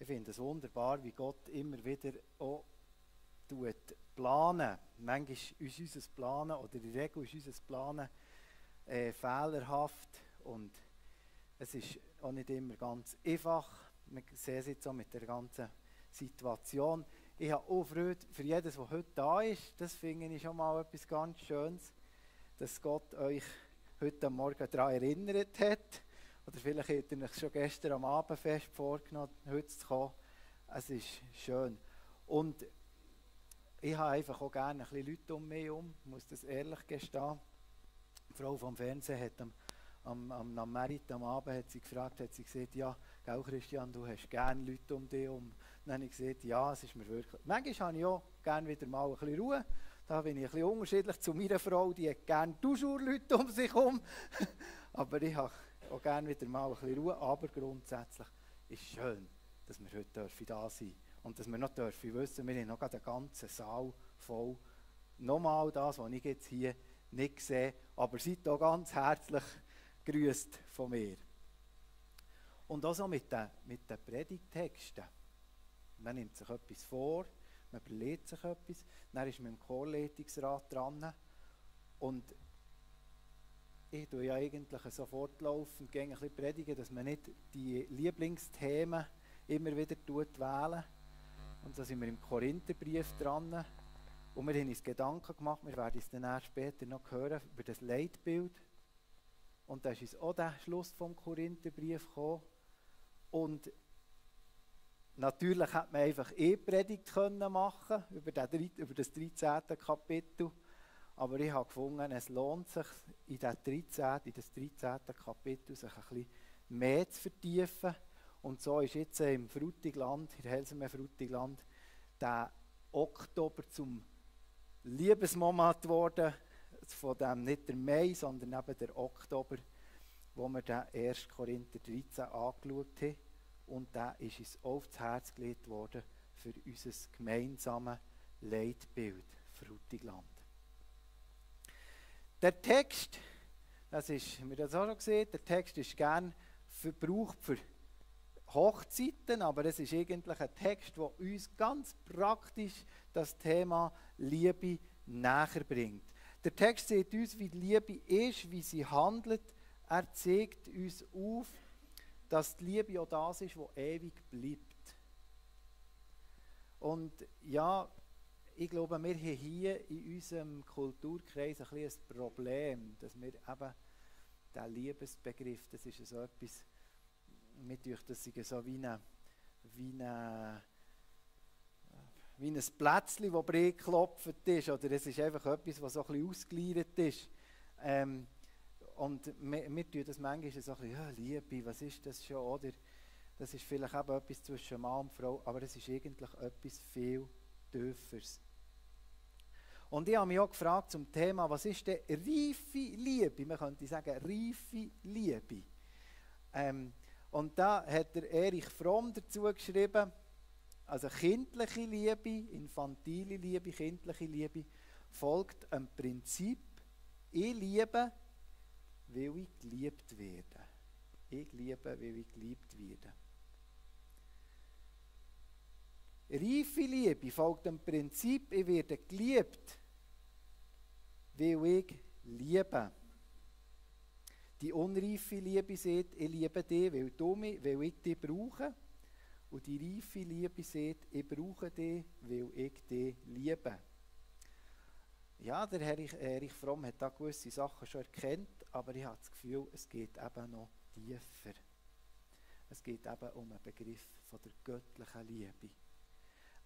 Ich finde es wunderbar, wie Gott immer wieder auch planen. Manchmal ist unser Planen, oder in der Regel ist unser Planen fehlerhaft und es ist auch nicht immer ganz einfach. Wir sehen es jetzt auch mit der ganzen Situation. Ich habe auch Freude für jedes, der heute da ist. Das finde ich schon mal etwas ganz Schönes, dass Gott euch heute Morgen daran erinnert hat. Oder vielleicht habt ihr euch schon gestern am Abend fest vorgenommen, heute zu kommen. Es ist schön. Und ich habe einfach auch gerne ein bisschen Leute um mich herum, ich muss das ehrlich gestehen. Die Frau vom Fernsehen hat am Merit am Abend hat sie gefragt, hat sie gesagt, ja, gell Christian, du hast gerne Leute um dich herum. Dann habe ich gesagt, ja, es ist mir wirklich. Manchmal habe ich auch gerne wieder mal ein bisschen Ruhe. Da bin ich ein bisschen unterschiedlich zu meiner Frau, die hat gerne toujours Leute um sich herum. Aber ich habe auch gerne wieder mal ein bisschen Ruhe. Aber grundsätzlich ist es schön, dass wir heute da sein dürfen. Und dass wir noch wissen, wir haben noch den ganzen Saal voll. Nochmal das, was ich jetzt hier nicht sehe. Aber seid auch ganz herzlich grüßt von mir. Und auch so mit den Predigttexten. Man nimmt sich etwas vor, man überlegt sich etwas, dann ist man im Chorleitungsrat dran. Und ich tue ja eigentlich so fortlaufend ein bisschen predigen, dass man nicht die Lieblingsthemen immer wieder wählen. Und da sind wir im Korintherbrief dran. Und wir haben uns Gedanken gemacht, wir werden es dann später noch hören, über das Leitbild. Und da ist uns auch der Schluss vom Korintherbrief gekommen. Und natürlich hätte man einfach Predigt machen über das 13. Kapitel. Aber ich habe gefunden, es lohnt sich, in das 13. Kapitel sich ein bisschen mehr zu vertiefen. Und so ist jetzt im Frutigland, in Helsemer Frutigland, der Oktober zum Liebesmonat geworden. Von dem nicht der Mai, sondern eben der Oktober, wo wir den 1. Korinther 13 angeschaut haben. Und der ist uns aufs Herz gelegt worden für unser gemeinsames Leitbild, Frutigland. Der Text, das ist, haben wir das auch schon gesehen, der Text ist gern verbraucht für Hochzeiten, aber es ist eigentlich ein Text, der uns ganz praktisch das Thema Liebe näher bringt. Der Text sagt uns, wie die Liebe ist, wie sie handelt. Er zeigt uns auf, dass die Liebe auch das ist, was ewig bleibt. Und ja, ich glaube, wir haben hier in unserem Kulturkreis ein bisschen ein Problem, dass wir eben den Liebesbegriff, das ist so etwas, das ist so wie ein Plätzchen, das breit geklopft ist, oder es ist einfach etwas, was so ein bisschen ausgeleiert ist. Und wir tun das manchmal so ein bisschen, ja, Liebe, was ist das schon, oder? Das ist vielleicht eben etwas zwischen Mann und Frau, aber es ist eigentlich etwas viel Tieferes. Und ich habe mich auch gefragt zum Thema, was ist denn reife Liebe? Man könnte sagen, reife Liebe. Und da hat der Erich Fromm dazu geschrieben, also kindliche Liebe, infantile Liebe, kindliche Liebe, folgt einem Prinzip, ich liebe, weil ich geliebt werde. Ich liebe, weil ich geliebt werde. Reife Liebe folgt dem Prinzip, ich werde geliebt, weil ich liebe. Die unreife Liebe sagt, ich liebe dich, weil ich dich brauche. Und die reife Liebe sagt, ich brauche dich, weil ich dich liebe. Ja, der Erich Fromm hat da gewisse Sachen schon erkannt, aber ich habe das Gefühl, es geht eben noch tiefer. Es geht eben um einen Begriff von der göttlichen Liebe.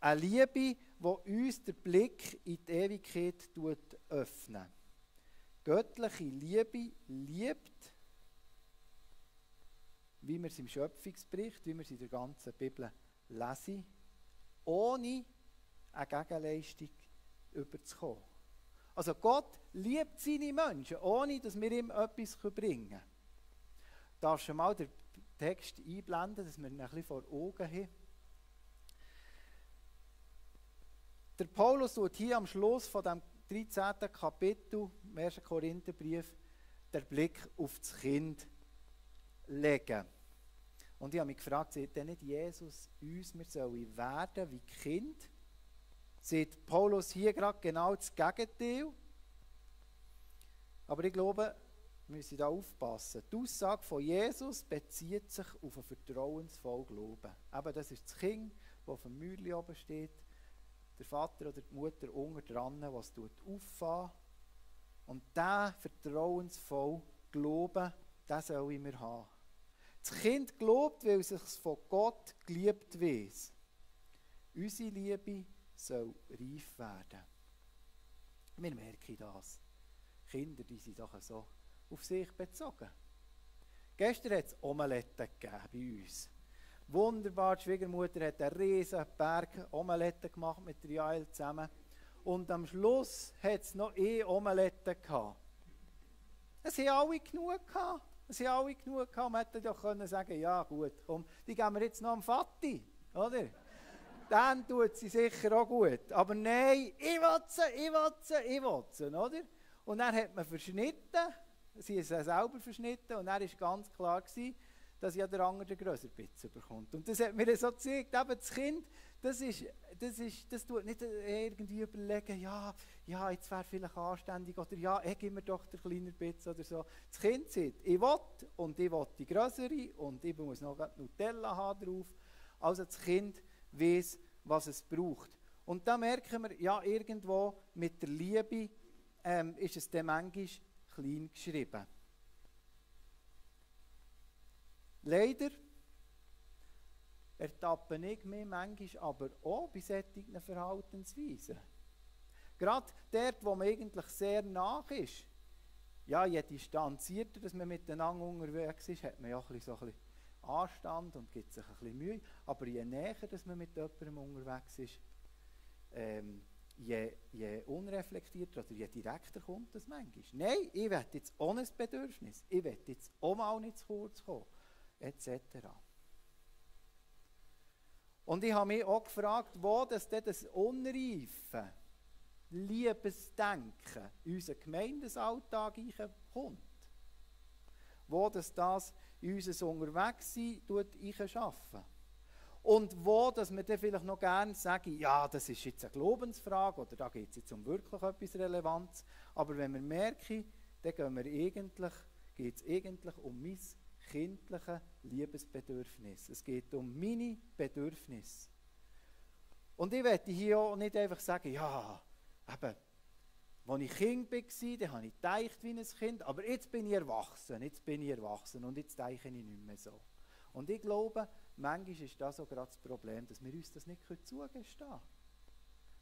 Eine Liebe, die uns den Blick in die Ewigkeit öffnet. Göttliche Liebe liebt, wie wir es im Schöpfungsbericht, wie wir es in der ganzen Bibel lesen, ohne eine Gegenleistung überzukommen. Also Gott liebt seine Menschen, ohne dass wir ihm etwas bringen können. Darfst du mal den Text einblenden, dass wir ihn ein bisschen vor Augen haben? Der Paulus tut hier am Schluss von dem 13. Kapitel im 1. Korintherbrief den Blick auf das Kind legen. Und ich habe mich gefragt, sagt denn nicht Jesus uns, wir sollen werden wie Kind? Sagt Paulus hier gerade genau das Gegenteil? Aber ich glaube, wir müssen da aufpassen. Die Aussage von Jesus bezieht sich auf einen vertrauensvollen Glauben. Eben, das ist das Kind, das auf dem Mäuerchen oben steht, der Vater oder die Mutter unten dran, was auffängt. Und diesen vertrauensvollen Glauben, den sollen wir haben. Das Kind glaubt, weil es sich von Gott geliebt weiss. Unsere Liebe soll reif werden. Wir merken das. Kinder, die sind doch so auf sich bezogen. Gestern hat es Omelette gegeben bei uns. Wunderbar, die Schwiegermutter hat einen riesen Berg Omelette gemacht mit der Jael zusammen. Und am Schluss hat es noch Omelette gehabt. Es haben alle genug gehabt. Man hätte doch können sagen, ja gut, komm, die geben wir jetzt noch am Vati, oder? Dann tut sie sicher auch gut. Aber nein, ich will sie, oder? Und dann hat man verschnitten, sie ist selber verschnitten und dann war ganz klar gewesen, dass ja der andere den grösseren Pizza bekommt. Und das hat mir so gezeigt, eben das Kind, das tut nicht irgendwie überlegen, ja, jetzt wäre vielleicht anständig, oder ja, gib mir doch den kleinen Pizza oder so. Das Kind sagt, ich will die grössere und ich muss noch Nutella haben drauf. Also das Kind weiss, was es braucht. Und da merken wir, ja, irgendwo mit der Liebe ist es dann manchmal klein geschrieben. Leider ertappe ich mich manchmal aber auch bei solchen Verhaltensweisen. Gerade dort, wo man eigentlich sehr nach ist. Ja, je distanzierter dass man miteinander unterwegs ist, hat man ja so ein bisschen Anstand und gibt sich ein bisschen Mühe. Aber je näher dass man mit jemandem unterwegs ist, je unreflektierter oder je direkter kommt das manchmal. Nein, ich will jetzt ohne Bedürfnis, ich will jetzt auch mal nicht zu kurz kommen, etc. Und ich habe mich auch gefragt, wo das unreife Liebesdenken in unseren Gemeindesalltag kommt. Wo das in unser Unterwegssein schaffen. Und wo dass wir dann vielleicht noch gerne sagen, ja, das ist jetzt eine Glaubensfrage oder da geht es jetzt um wirklich etwas Relevantes. Aber wenn wir merken, dann geht es eigentlich um mein kindliches Liebesbedürfnis. Es geht um meine Bedürfnisse. Und ich möchte hier auch nicht einfach sagen, ja, eben, als ich Kind war, dann habe ich gedacht wie ein Kind, aber jetzt bin ich erwachsen und jetzt denke ich nicht mehr so. Und ich glaube, manchmal ist das auch gerade das Problem, dass wir uns das nicht zugestehen können.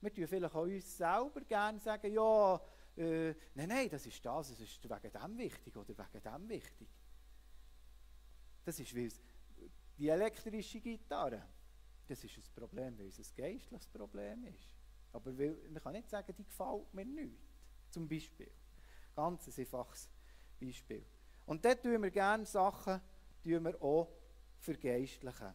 Wir tun vielleicht auch uns selber gerne sagen, ja, nein, das ist wegen dem wichtig oder wegen dem wichtig. Das ist wie die elektrische Gitarre. Das ist ein Problem, weil es ein geistliches Problem ist. Aber man kann nicht sagen, die gefällt mir nicht. Zum Beispiel. Ganz ein einfaches Beispiel. Und dort tun wir gerne Sachen auch vergeistlichen.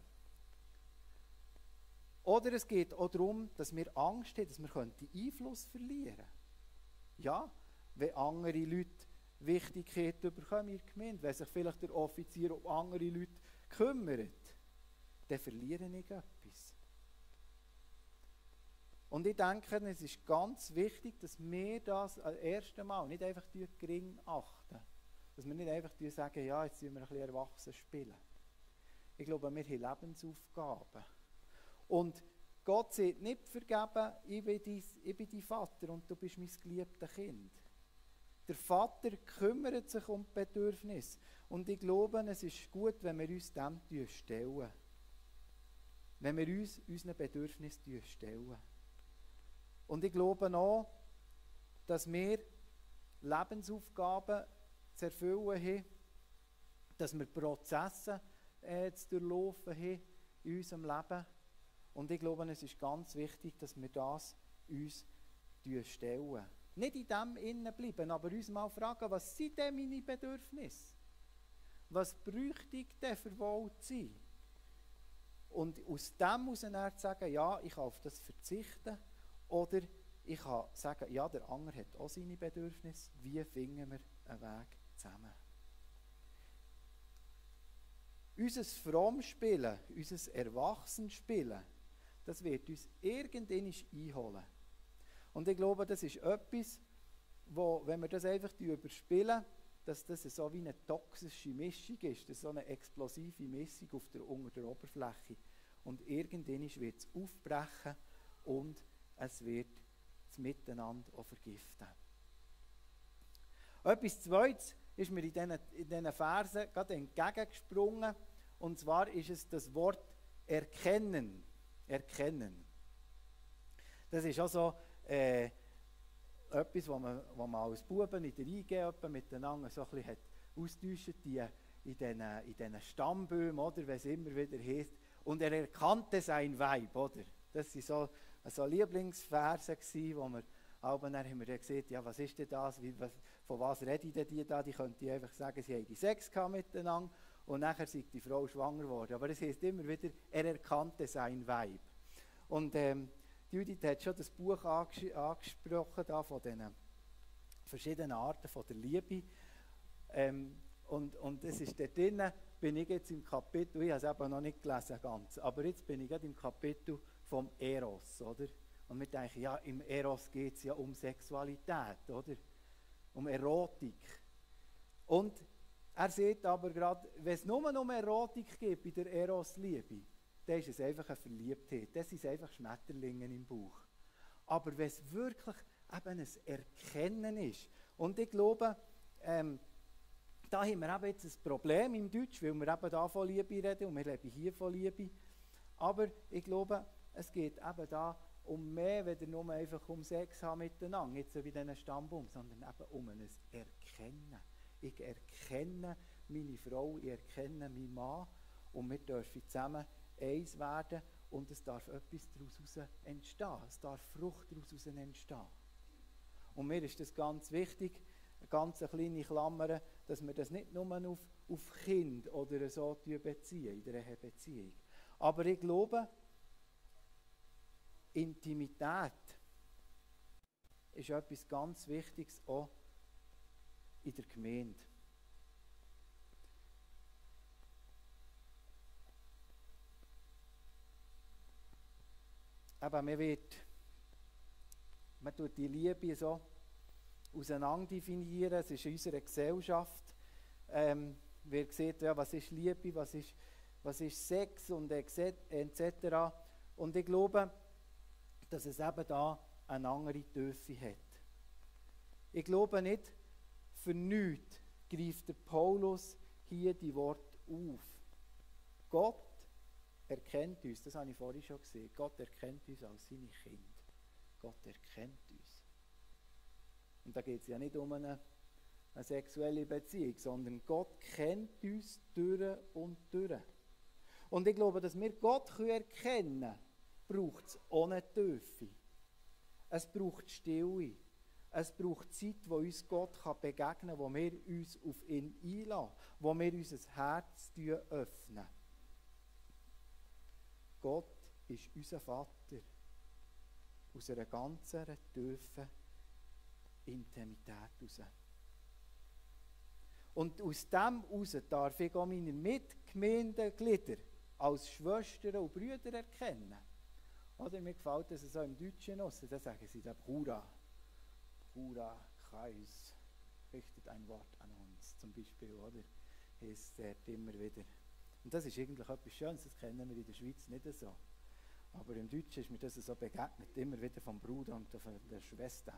Oder es geht auch darum, dass wir Angst haben, dass wir Einfluss verlieren könnten. Ja, wenn andere Leute Wichtigkeit bekommen in der Gemeinde, wenn sich vielleicht der Offizier um andere Leute kümmert, dann verliere ich etwas. Und ich denke, es ist ganz wichtig, dass wir das als erstes Mal nicht einfach gering achten. Dass wir nicht einfach sagen, ja, jetzt spielen wir ein bisschen erwachsen spielen. Ich glaube, wir haben Lebensaufgaben. Und Gott sagt nicht vergeben, ich bin dein Vater und du bist mein geliebtes Kind. Der Vater kümmert sich um die Bedürfnisse. Und ich glaube, es ist gut, wenn wir uns dem stellen. Wenn wir uns unseren Bedürfnissen stellen. Und ich glaube auch, dass wir Lebensaufgaben zu erfüllen haben, dass wir Prozesse zu durchlaufen haben in unserem Leben. Und ich glaube, es ist ganz wichtig, dass wir das uns stellen. Nicht in dem innen bleiben, aber uns mal fragen, was sind denn meine Bedürfnisse? Was bräuchte ich denn für Wohlsein? Und aus dem muss er sagen, ja, ich kann auf das verzichten. Oder ich kann sagen, ja, der andere hat auch seine Bedürfnisse. Wie finden wir einen Weg zusammen? Unser Frommspielen, unser Erwachsenspielen, das wird uns irgendwann einholen. Und ich glaube, das ist etwas, wo, wenn wir das einfach überspielen, dass das so wie eine toxische Mischung ist, das ist so eine explosive Mischung unter der Oberfläche. Und irgendwann wird es aufbrechen und es wird das Miteinander auch vergiften. Etwas Zweites ist mir in diesen Versen gerade entgegengesprungen, und zwar ist es das Wort erkennen. Erkennen. Das ist auch so etwas, was man als Buben in der IG miteinander so ein bisschen austauscht in diesen Stammbäumen, oder, wenn es immer wieder heisst, und er erkannte sein Weib, oder? Das waren so Lieblingsverse, wo wir aber dann haben wir gesagt, ja, was ist denn das, von was reden denn die da? Die könnten einfach sagen, sie haben Sex gehabt miteinander und nachher ist die Frau schwanger geworden. Aber es heisst immer wieder, er erkannte sein Weib. Und Judith hat schon das Buch angesprochen, da, von diesen verschiedenen Arten von der Liebe. Und es ist dort drin, bin ich jetzt im Kapitel, ich habe es eben noch nicht gelesen ganz, aber jetzt bin ich gerade im Kapitel vom Eros, oder? Und wir denken, ja, im Eros geht es ja um Sexualität, oder? Um Erotik. Und er sieht aber gerade, wenn es nur um Erotik geht bei der Eros-Liebe, dann ist es einfach eine Verliebtheit. Das sind einfach Schmetterlinge im Bauch. Aber wenn es wirklich eben ein Erkennen ist, und ich glaube, da haben wir eben jetzt ein Problem im Deutsch, weil wir eben da von Liebe reden und wir leben hier von Liebe. Aber ich glaube, es geht eben da um mehr, weder nur einfach um Sex haben miteinander, jetzt so wie diesen Stammbaum, sondern eben um ein Erkennen. Ich erkenne meine Frau, ich erkenne meinen Mann und wir dürfen zusammen eins werden und es darf etwas daraus entstehen. Es darf Frucht daraus entstehen. Und mir ist das ganz wichtig, eine ganz kleine Klammer, dass wir das nicht nur auf Kind oder so beziehen, in der Ehebeziehung. Aber ich glaube, Intimität ist etwas ganz Wichtiges auch in der Gemeinde. Aber man tut die Liebe so auseinander definieren. Es ist in unserer Gesellschaft. Wer sieht, ja, was ist Liebe, was ist Sex und etc. Und ich glaube, dass es eben da eine andere Tiefe hat. Ich glaube nicht, für nichts greift der Paulus hier die Worte auf. Gott erkennt uns, das habe ich vorhin schon gesehen, Gott erkennt uns als seine Kinder. Gott erkennt uns. Und da geht es ja nicht um eine sexuelle Beziehung, sondern Gott kennt uns durch und durch. Und ich glaube, dass wir Gott erkennen können, braucht es ohne Tiefe. Es braucht Stille. Es braucht Zeit, wo uns Gott begegnen kann, wo wir uns auf ihn einlassen, wo wir unser Herz öffnen. Gott ist unser Vater aus einer ganzen tiefen Intimität heraus. Und aus dem heraus darf ich auch meine Mitgemeindeglieder als Schwestern und Brüder erkennen. Oder mir gefällt das so im Deutschen aus, da sagen sie da Bruder, Kreis, richtet ein Wort an uns, zum Beispiel, oder? Es immer wieder. Und das ist eigentlich etwas Schönes, das kennen wir in der Schweiz nicht so. Aber im Deutschen ist mir das so begegnet, immer wieder vom Bruder und von der Schwester.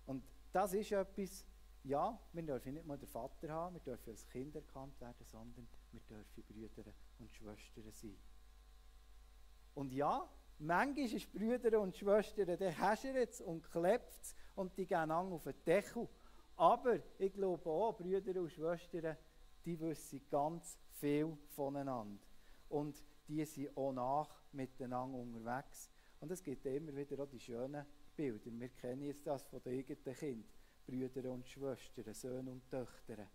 Und das ist etwas, ja, wir dürfen nicht mal den Vater haben, wir dürfen als Kinder erkannt werden, sondern wir dürfen Brüder und Schwestern sein. Und ja, manchmal ist Brüder und Schwestern, der häschert und klebt es und die gehen auf den Deckel. Aber ich glaube auch, Brüder und Schwestern, die wissen ganz viel voneinander. Und die sind auch nach miteinander unterwegs. Und es gibt immer wieder auch die schönen Bilder. Wir kennen jetzt das von den eigenen Kindern. Brüder und Schwestern, Söhne und Töchter.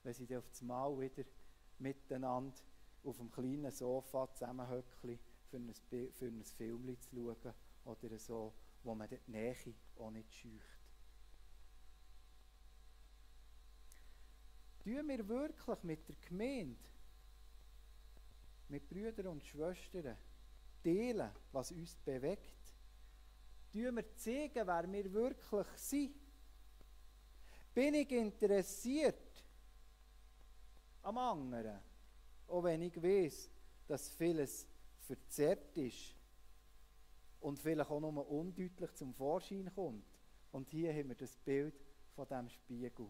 Wenn sie dann auf das Mal wieder miteinander auf einem kleinen Sofa zusammenhöckeln, für ein Film zu schauen oder so, wo man die Nähe auch nicht scheucht. Tun wir wirklich mit der Gemeinde mit Brüdern und Schwestern teilen, was uns bewegt. Tun wir zeigen, wer wir wirklich sind. Bin ich interessiert am anderen, auch wenn ich weiss, dass vieles verzerrt ist und vielleicht auch nur undeutlich zum Vorschein kommt. Und hier haben wir das Bild von diesem Spiegel.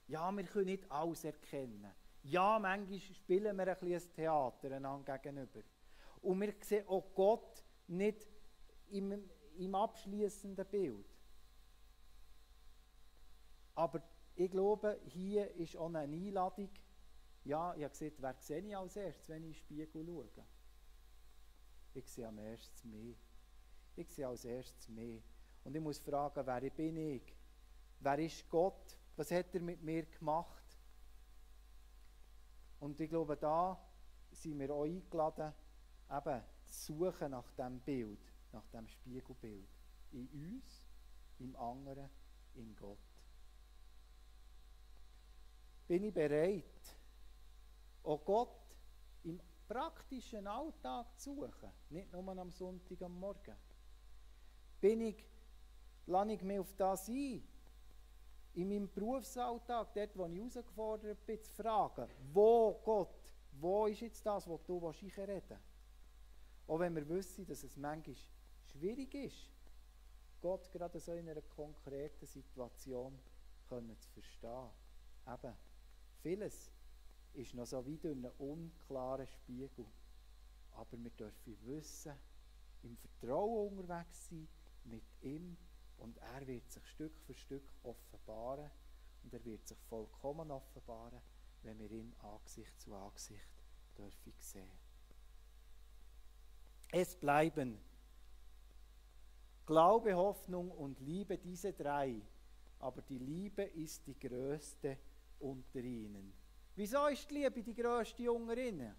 Ja, wir können nicht alles erkennen. Ja, manchmal spielen wir ein bisschen Theater einander gegenüber. Und wir sehen auch Gott nicht im abschliessenden Bild. Aber ich glaube, hier ist auch eine Einladung. Ja, ich habe gesagt, wer sehe ich als erstes, wenn ich in den Spiegel schaue? Ich sehe am erstes mich. Ich sehe als erstes mich. Und ich muss fragen, wer bin ich? Wer ist Gott? Was hat er mit mir gemacht? Und ich glaube, da sind wir auch eingeladen, eben zu suchen nach diesem Bild, nach diesem Spiegelbild. In uns, im anderen, in Gott. Bin ich bereit, auch Gott im praktischen Alltag zu suchen, nicht nur am Sonntag am Morgen? Lasse ich mich auf das ein, in meinem Berufsalltag, dort, wo ich herausgefordert bin, zu fragen, wo Gott, wo ist jetzt das, was du reden willst? Auch wenn wir wissen, dass es manchmal schwierig ist, Gott gerade so in einer konkreten Situation zu verstehen. Eben, vieles ist noch so wie durch einen unklaren Spiegel. Aber wir dürfen wissen, im Vertrauen unterwegs sein mit ihm, und er wird sich Stück für Stück offenbaren, und er wird sich vollkommen offenbaren, wenn wir ihn Angesicht zu Angesicht dürfen sehen. Es bleiben Glaube, Hoffnung und Liebe, diese drei, aber die Liebe ist die größte unter ihnen. Wieso ist die Liebe die größte unter ihnen?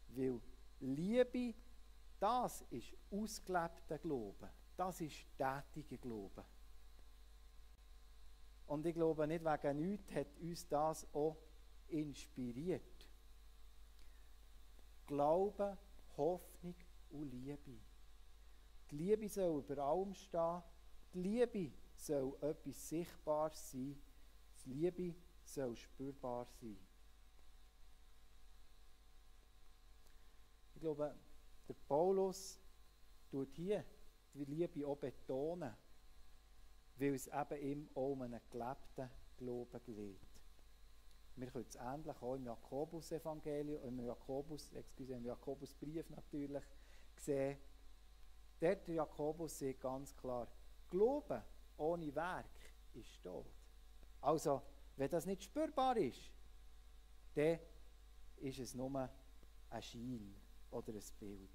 Weil Liebe, das ist ausgelebter Glaube. Das ist tätiger Glaube. Und ich glaube, nicht wegen nichts hat uns das auch inspiriert. Glaube, Hoffnung und Liebe. Die Liebe soll über allem stehen. Die Liebe soll etwas Sichtbares sein. Die Liebe soll spürbar sein. Ich glaube, der Paulus tut hier die Liebe auch betonen, weil es eben ihm auch um einen gelebten Glauben geht. Wir können es ähnlich auch im Jakobus-Evangelium, im Jakobusbrief natürlich sehen. Der Jakobus sagt ganz klar, Glauben ohne Werk ist tot. Also, wenn das nicht spürbar ist, dann ist es nur ein Schein oder ein Bild.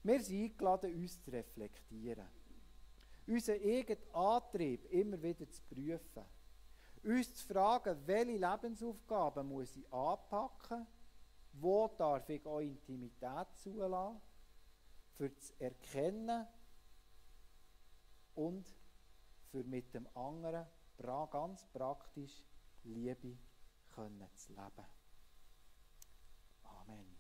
Wir sind eingeladen, uns zu reflektieren. Unseren eigenen Antrieb immer wieder zu prüfen. Uns zu fragen, welche Lebensaufgaben muss ich anpacken, wo darf ich auch Intimität zulassen, für zu erkennen und für mit dem anderen ganz praktisch Liebe zu leben. Amen.